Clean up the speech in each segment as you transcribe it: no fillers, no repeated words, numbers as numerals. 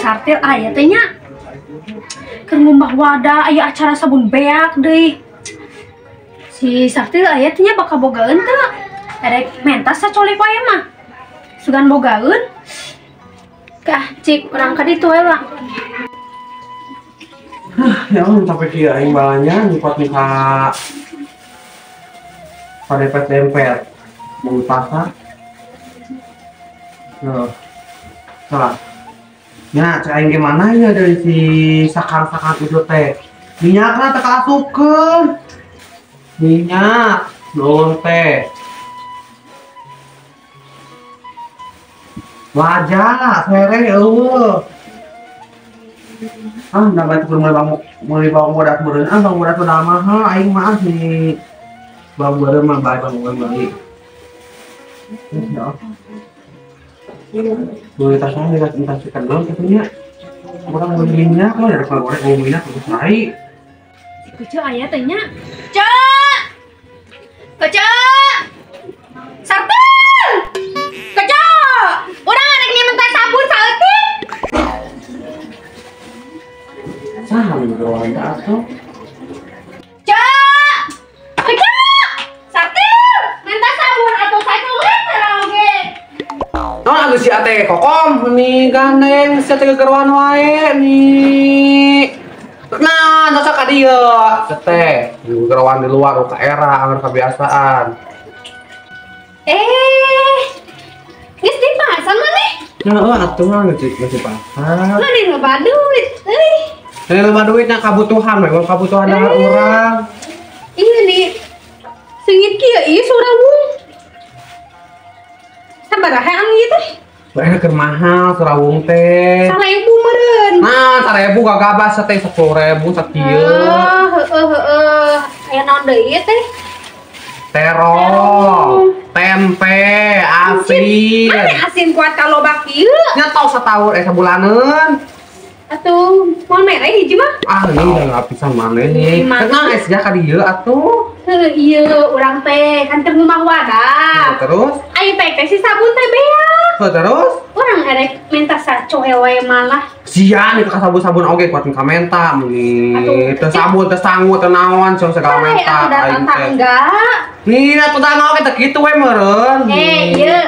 Sartil aya teh nya. Keur ngumbah wadah aya acara sabun beak deui. Si Sartil aya teh nya bakal bogaeun teu? Erek mentas sacolik wae mah. Sugan bogaeun. Kah cik urang ka ditu we lah. Ya Allah, sampai kieu aing balanya nyipot muka padepet-dempet mau pasar. Tuh. Salah. Ya, cek aing gimana ya dari si sakar-sakar itu teh. Minyakna teh kaasupkeun. Minyak, nuhun teh. Wajah, sereh eueuh. Ah, nggak itu mulai bawang bodas meureun. Ah, bawang bodas udah mahal aing mah si bawang bodas mah bae bawang bodas beli. Ya. Beli tasnya entar sikat doang katanya. Kurang beli minyak mah dari kalau goreng bau minyak terus naik. Kecil aya teh nya. Cek. Kecil. Sartil. Kecil. Urang arek nyemen sabun saeutik. Saha nu gawean atuh? Cek. Kecil. Sartil. Minta sabun atuh saeutik oge. Naon anu si ate kokom nih gandeng si ate gegeruan wae nih. Nah, dosa ka dieu teh gegeruan di luar ka era anggar kebiasaan. Geus di pasar maneh? Heeh atuh mah geus di pasar. Maneh loba duit euy. Maneh loba duitna kabutuhan we, kabutuhan dahar urang. Iya nih. Seungit kieu ieu surawung. Sabaraha anu ieu teh? Bae keur mahal surawung teh. 1000 meureun. Nah, 1000 gagabas teh 10.000 sakieu. Heeh heeh. Aya naon deui ieu teh? Terong, tempe, asin. Mane asin kuat ka loba kieu? Nya tau sataun sabulaneun. Atuh, moal mere hiji mah. Ah, ini udah nggak bisa maneh nih. Tenang es ya ka dieu atuh. Heuh, ieu urang teh kan keur ngumbah wadah. Terus? Aing teh si sabun teh beak. Heuh, terus? Urang erek minta sacoe we malah. Sia nih ka sabun-sabun oge kuat ka menta meuni. Teu sabun, teu sangu, teu naon, cuma segala menta aing teh. Nih, atuh da oge teh kitu we meureun. Ieu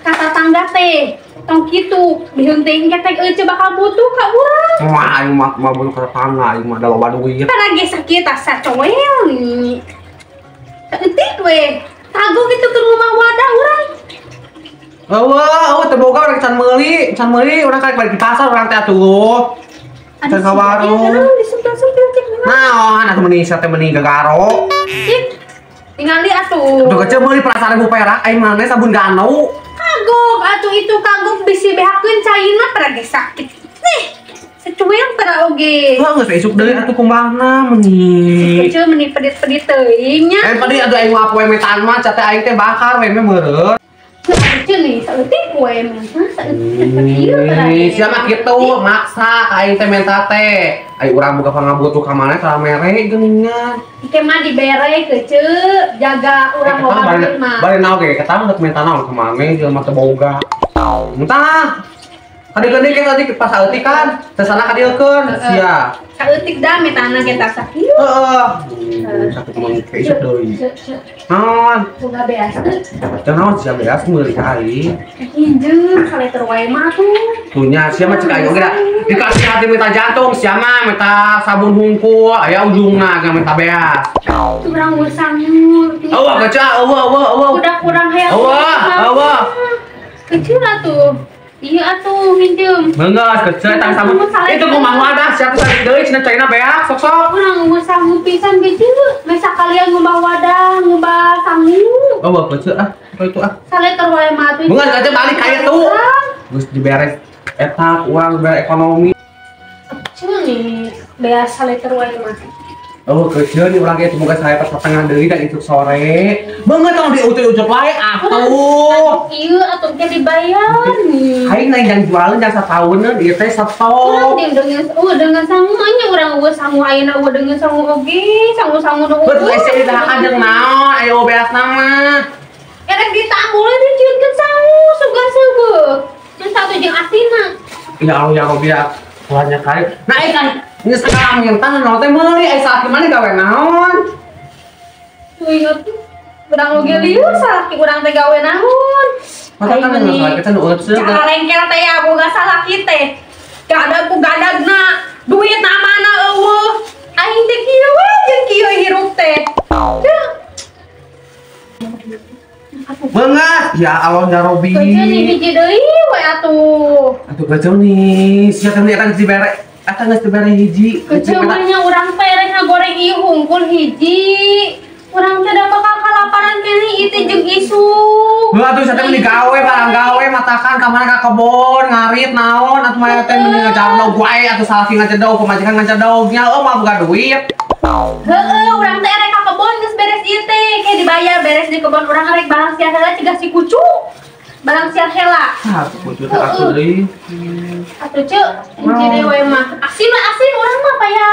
ka tatangga teh. Tong kitu, bihun teh engke teh eueuh bakal butuh ka urang. Wah, aing mah butuh ka tetangga, aing mah da loba duit. Tara ge sakieu tah sacoel nih. Saeutik we. Tago kitu ke rumah wadah urang. Eueuh, eueuh teu boga urang can meuli, urang karek balik di pasar urang teh atuh. Can ka warung. Naon atuh meuni teh meuni gagaro. Cik, tingali atuh. Atuh keceu meuli 1000 perak aing maneh sabun gano. Kagok atuh itu kagok bisi behakeun caina pera ge sakit. Nih, secuil pera oge. Heuh geus isuk deui atuh kumbahna meuni. Secuil meuni pedit-pedit teuing nya. Pedit atuh aing mah poe metaan mah cate aing teh bakar we meh meureun. Secuil nih saeutik we meh. Saeutik kieu pera. Sia mah kitu maksa ka aing teh menta teh. Aing urang boga pangabutuh ka maneh tara mere geuningan. Ike mah dibere keceu jaga urang loba duit mah. Bari naon ge eta mah menta naon ka maneh jelema teu boga. Entah. Kadi-kadi ke tadi pas saeutik kan, sesana kadieukeun sia. Saeutik da metana ge tah sakieu. Heeh. Satu kumaha ke isuk deui. Naon? Boga beas teu. Teu naon sia beas meuli ka aing. Injeum saliter wae mah tuh. Tuh nya sia mah cek aing oge da. Dikasih hati minta jantung sia mah minta sabun hungkul aya ujungna ge minta beas. Tuh urang geus sangu. Eueuh keceu eueuh eueuh eueuh. Udah kurang hayang. Eueuh eueuh. Kecil atuh. Iya atuh minjem. Beungeut kecil tang sabun. Itu kumaha wadah sia teh saeutik deui cenah caina beak sok-sok. Urang geus sangu pisan kecil. Meh sakalian ngumbah wadah, ngumbah sangu. Oh, kecil ah. Apa itu ah? Saliter wae mah atuh. Beungeut kecil balik ka itu. Geus diberes eta urang beres ekonomi. Kecil nih beas saliter wae mah. Oh, kecil nih urang ge semoga saya pas setengah deui dan isuk sore. Beungeut tong diucut-ucut wae atuh. Ieu atuh ge dibayar nih. Aing naik jang jualan jang satauneun ieu teh stop. Urang dengan sangu nya urang eueuh sangu ayeuna eueuh dengan sangu oge, sangu-sangu nu. Betul ese didahakan jeung naon ayo beasna mah. Erek ditambul dijieunkeun sangu sugan seubeuh. Jeung satu jeung asina. Ya Allah ya Rabbi ya. Banyak kali. Nah, kan geus sekarang minta naon teh meuli ai salaki maneh gawe naon? Tuh inget urang oge lieur salaki urang teh gawe naon. Mata kan salaki teh nu eueuh seueur. Carengkel teh ya boga salaki teh. Gadag ku gadagna, duit na mana eueuh. Aing teh kieu we jeung kieu hirup teh. Beungas ya Allah ya Robi. Kecil nih hiji deui we atuh. Atuh kecil nih, sia teh eta geus dibere. Eta geus dibere hiji. Kecil we nya urang teh rek ngagoreng ieu hungkul hiji. Urang teh da bakal kalaparan keneh ieu teh jeung isuk. Heuh atuh sia teh meni gawe barang gawe matakan ka mana ka kebon ngarit naon atuh mah teh meni ngajadog wae atuh salaki ngajadog pamajikan ngajadog nya eueuh mah boga duit. Heeh, urang teh rek ka kebon geus beres ieu teh, kayak dibayar beres di kebon urang rek barang siar heula cegah si kucu. Barang siar heula. Ah, kucu teh atuh deui. Atuh ceu, hiji deui we mah. Asin mah asin urang mah paya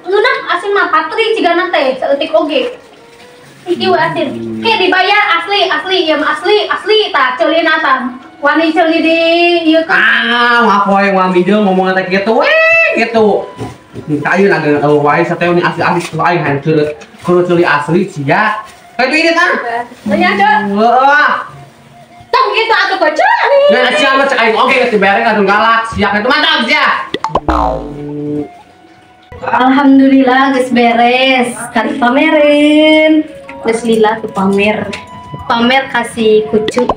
ngeunah asin mah patri cigana teh saeutik oge. Hiji we asin. Kayak dibayar asli asli ieu mah asli asli tah ceulina tah. Wani ceuli di ieu kan. Ah, maaf wae ngomong ngomongna teh kitu we gitu. Minta aja lagi wae sateu ni asli-asli tuh aing hancur kudu ceuli asli sia. Kayak duit ah. Tanya aja. Heeh. Tong kitu atuh kocok nih. Nah, sia mah cek aing oge geus dibere atuh galak sia kitu mantap sia. Alhamdulillah geus beres. Kali pamerin. Geus lila tuh pamer. Pamer kasih kucu.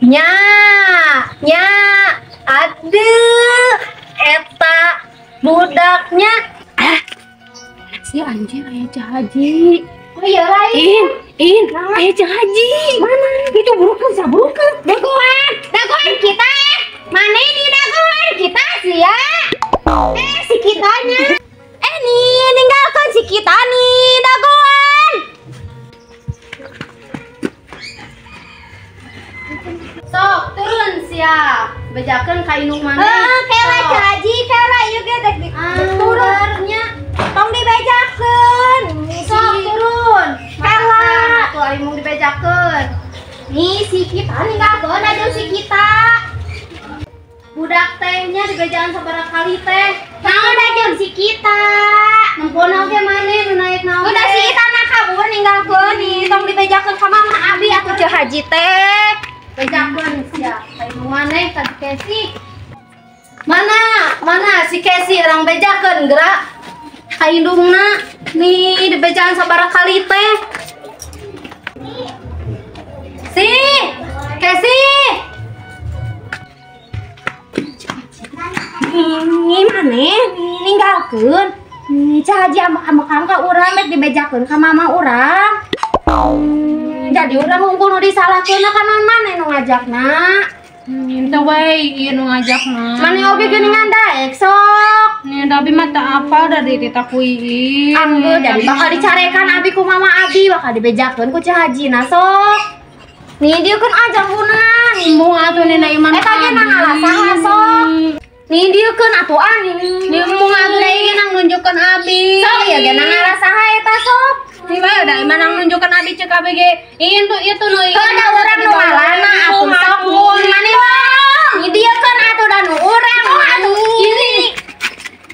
Nya, nya, aduh, eta budaknya. Ah, si anjir aya Cah Haji. Oh iya lain. In, aya Cah Haji. Mana? Itu burukan saburukan. Dagoan, dagoan kita. Mana ini dagoan kita sih ya? Si kitanya. Nih ninggalkan si kita nih dagoan. Sok turun sia, bejakeun ka indung maneh. Heeh, kela Cah Haji, kela ieu ge dek turunnya. Tong dibejakeun. Sok turun. Kela atuh ari mung dibejakeun. Nih si kita ninggalkeun aja si kita. Budak teh nya dibejaan sabaraha kali teh. Naon aja si kita. Nempona oge maneh nu naik naon. Udah si kita na kabur ninggalkeun nih, tong dibejakeun ka mama abi atuh Cah Haji teh. Bejakeun sia, ka indung maneh ka si Kesi. Mana? Mana si Kesi orang bejakeun gerak ka indungna. Nih dibejaan sabaraha kali teh. Si, Kesi. Nih maneh ninggalkeun. Nih Cah Haji ambek-ambekan ka urang rek dibejakeun ka mama urang. Jadi urang hungkul nu disalahkeun ka naon maneh nu ngajakna. Henteu we ieu nu ngajakna. Maneh oge geuningan daek sok. Nih tapi mah teu apal da dititah ku ieu. Anggeus jadi bakal dicarekan abi ku mama abi bakal dibejakeun ku Cah Haji na sok. Nih dieukeun aja guna. Embung atuh nenek iman. Eta ge nang alasan sok. Nih dieukeun atuh ah nih. Nih embung atuh da ieu nang nunjukkeun abi. Sok ieu ge nang alasan eta sok. Nih bae da iman nang nunjukkeun abi ceuk abi ge. Ieu tuh ieu tuh nu ieu. Heuh da urang nu ngalana atuh sok. Maneh nih dieukeun atuh da nu urang atuh.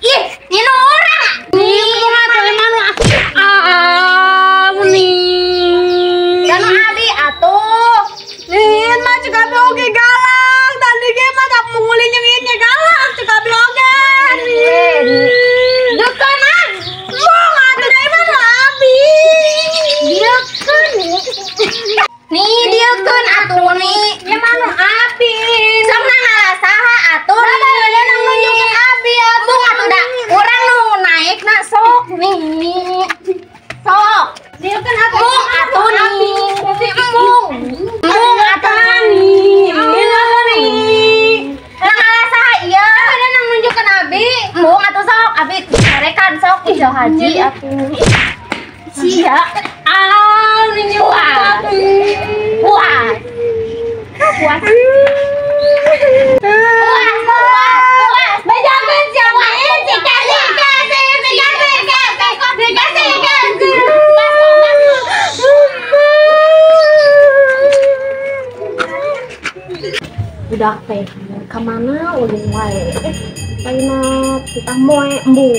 Ih, nih nu urang. Nih embung atuh iman nu ah nih. Da nu abi atuh. Ih, mah ceuk abi oge galak. Tadi ge mah tak mungulin jeung ieu ge galak ceuk abi oge. Deukeun ah. Embung atuh da iman nu abi. Dieukeun nih. Nih dieukeun atuh nih. Ya mah nu abi. Sok na ngalah saha atuh. Nah, nang nunjukkeun abi atuh. Embung atuh da urang nu naekna sok nih. Sok. Dieukeun atuh. Embung atuh nih. Si embung. Embung atuh nih. Nih. Nang ngalah saha ieu? Ada nang nunjukkeun abi. Embung atuh sok abi carekan sok ku Cah Haji atuh. Sia. Ah, ini Puas. Puas. Puas. Puas, puas, puas. Bejakeun siapa? Si Kesi, Kesi, si Kesi, Kesi, si Kesi, Kesi. teh ka mana ulin wae. Lainna kita moe embung.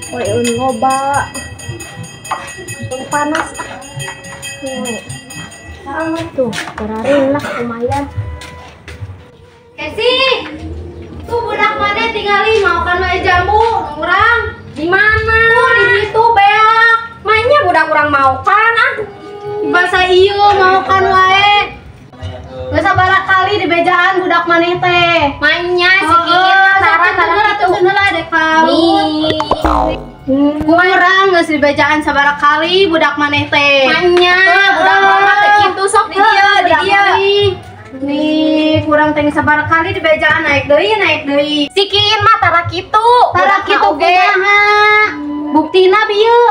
Poe loba. Panas ah. Moe. Ah tuh, keraring lah lumayan. Kesi. Tuh budak mana tinggalin mau kan wae jambu urang. Di mana? Tuh di situ beak. Mainnya budak urang mau kan ah. Bahasa ieu mau kan wae. Geus sabaraha kali di bejaan budak maneh teh. Mainnya si Kiin mah tara kitu heula dek kalut. Kurang geus di bejaan sabaraha kali budak maneh teh. Mainnya budak urang mah teh kitu sok di dieu di dieu. Nih kurang teh sabaraha kali di bejaan naik deui naik deui. Si Kiin mah tara kitu. Tara kitu kumaha? Buktina bieu.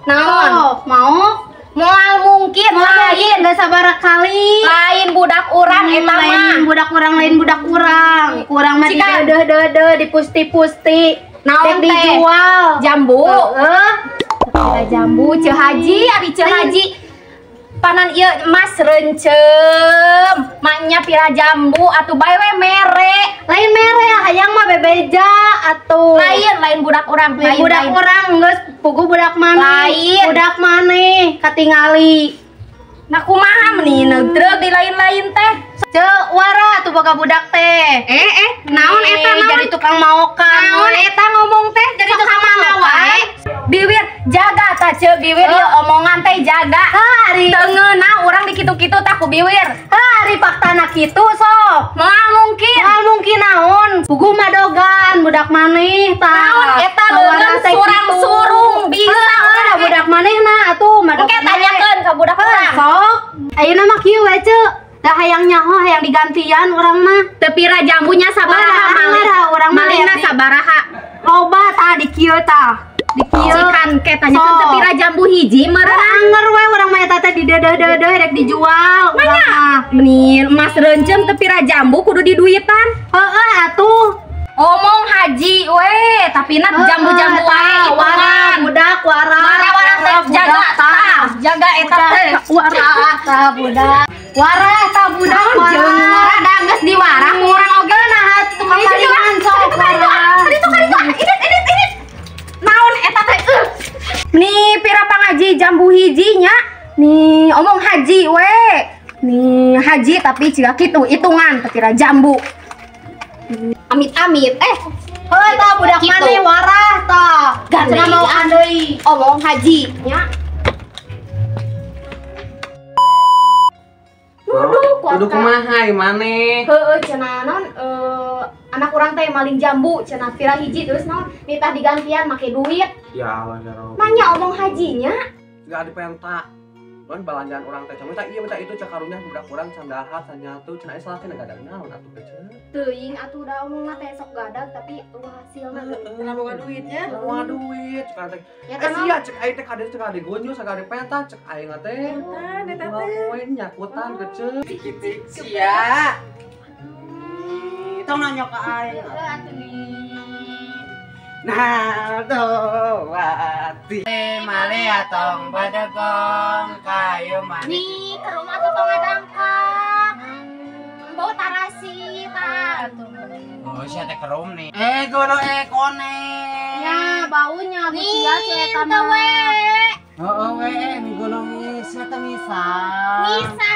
Naon? Mau? Moal mungkin lain geus sabaraha kali. Lain budak urang eta mah. Lain budak urang, lain budak urang. Kurang mah dideudeudeuh dipusti-pusti. Naon teh? Dijual. Jambu. Heeh. Kira jambu Ceu Haji, ari Ceu Haji. Panan ieu emas reuncem. Maknya pira jambu atuh bae we mere. Lain mere hayang mah bebeja atuh. Lain lain budak urang, lain budak urang geus puguh budak maneh. Lain budak maneh katingali. Nah kumaha meni neudreug di lain-lain teh. Ceu wara atuh boga budak teh. Naon eta naon? Jadi tukang maokan. Naon eta ngomong teh jadi tukang maokan wae. Biwir jaga ta Ceu biwir ieu omongan teh jaga. Hari teu ngeunah urang dikitu-kitu tah ku biwir. Hari faktana kitu sok. Moal mungkin. Moal mungkin naon? Puguh madogan budak maneh tah. Naon eta leuleun surang-surung bisa urang budak manehna atuh madogan. Engke tanyakeun ka budak urang. Sok. Ayeuna mah kieu we Ceu. Da hayang nyaho hayang digantian urang mah. Teu pira jambunya sabaraha malih. Urang mah malihna sabaraha. Loba tah di kieu tah. Di kieu. Cikan ke tanyakeun teu pira jambu hiji meureun. Anger we urang mah eta teh dideudeuh-deudeuh rek dijual. Manya. Meni emas reuncem teu pira jambu kudu diduitan. Heeh atuh. Omong haji we, tapi na jambu-jambu wae wara budak wara. Wara teh jaga tah, jaga eta teh. Wara tah budak. Wara tah budak wara. Jeung wara da geus diwara urang oge nah tukang malingan sok wara. Kaditu kaditu init init init. Naon eta teh? Nih pira pangaji jambu hiji nya. Nih omong haji we. Nih haji tapi ciga kitu hitungan teh pira jambu. Amit-amit heuh tah budak maneh warah tah. Cenah mau deui omong haji nya. Kudu kumaha ieu maneh? Heueuh cenah naon anak urang teh maling jambu cenah pira hiji terus naon nitah digantian make duit. Ya Allah ya Rabbi. Nanya omong hajinya. Enggak dipenta. Lawan balanjaan urang teh minta ieu minta itu cak karunya budak urang can dahar can nyatu cenah salah teh gadag naon atuh teh. Teuing atuh da omongna teh sok gadag tapi eueuh hasilna heeh boga duitnya. Boga duit cek teh. Sia cek aing teh kade cek kade gonyo sagade penta cek aing teh. Eta teh. Poe nyakutan kece. Pikir sia. Tong nanya ka aing. Atuh nih. Nah, tuh male atong badagong kayu manis. Nih, ke rumah tuh tong ngadangkak. Bau tarasi ta. Oh, sia teh kerum nih. Gono kone. Ya, baunya nih, eta mah we. Heeh we, ni gono sia teh ngisa. Ngisa